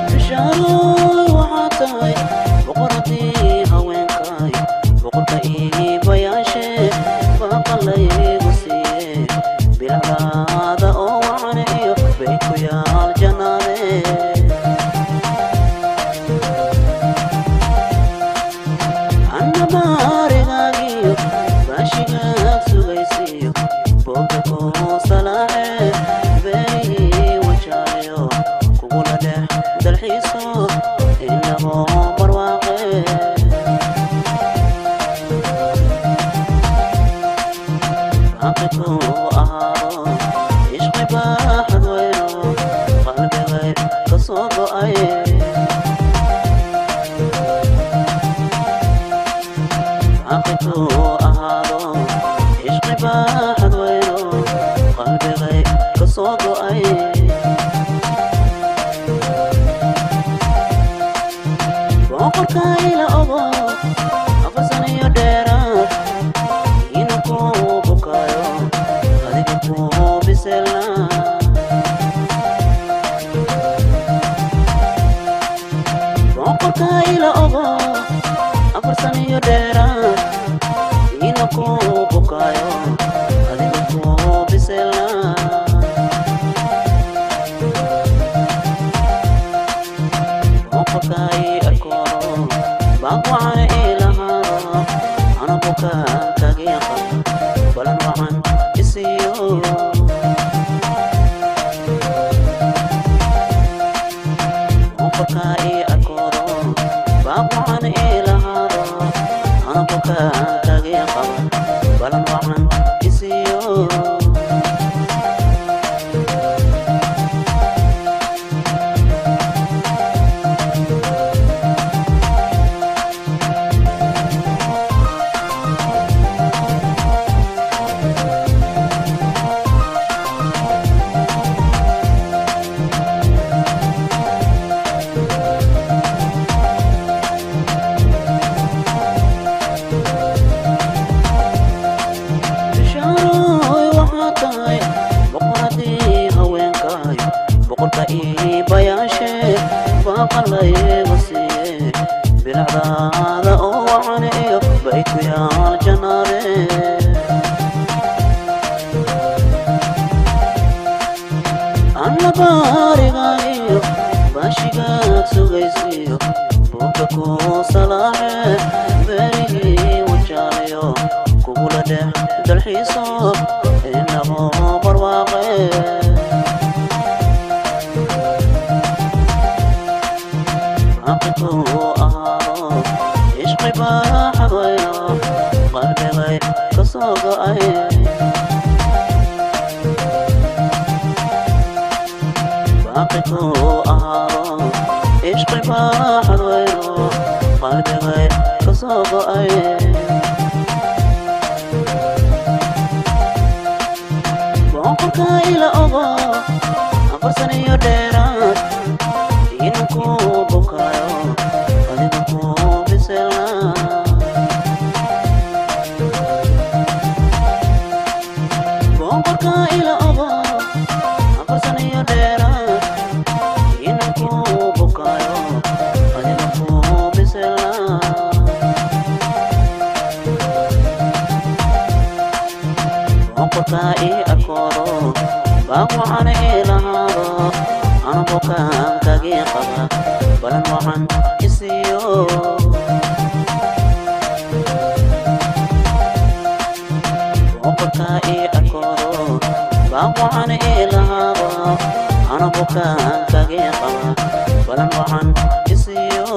Bishaaroy waxaa tahay boqoradii haweenkay, boqorka iibayaashe baaqalaygu siiye, bilacdaada oo wacan iyo bayd ku yaal jannaade. Anna baarigaagiyo baashigaad sugaysiiyo boogga kuu salaaxe, beerihii wajaaliyo kugula dhex dalxiiso inagoo barwaaqe. Baaqi kuu ahaado ishqi baaxad weyno qalbigay ka soo go'ay. Baaqi kuu ahaado ishqi baaxad weyno qalbigay ka soo go'ay. Boqorka ila ogo 4 sano iyo dheeraad ina kuu bukaayo, adiga kuu biselna. Boqorka ila ogo 4 sano iyo dheeraad ina kuu bukaayo, adiga kuu biselna. Boqorka i arkoodo baaq wacan ilahaado, ana bukaan kagii qaba, balan wacan isiiyo. Boqorka i arkoodo baaq wacan ilahaado, ana bukaan kagii qaba, balan wacan isiiyo. Bishaaroy waxaa tahay boqoradii haweenkay, boqorka iibayaashe baaqalaygu siiye, bilacdaada oo wacan iyo bayd ku yaal jannaade. Alla baarigaagiyo baashigaad sugaysiiyo boogga kuu salaaxe, beerihii wajaaliyo kugula dhex dalxiiso inagoo barwaaqe. Baaqi kuu ahaado ishqi baaxad weyno qalbigay ka soo go'ay. Baaqi kuu ahaado ishqi baaxad weyno qalbigay ka soo go'ay. Boqorka ila ogo 4 sano iyo dheeraad ina kuu bukaayo, adiga kuu biselna. Boqorka ila ogo 4 sano iyo dheeraad ina kuu bukaayo, adiga kuu biselna. Boqorka i arkoodo baaq wacan ilahaado, ana bukaan kagii qaba, balan wacan isiiyo. Boqorka i arkoodo baaq wacan ilahaado, ana bukaan kagii qaba, balan wacan isiiyo.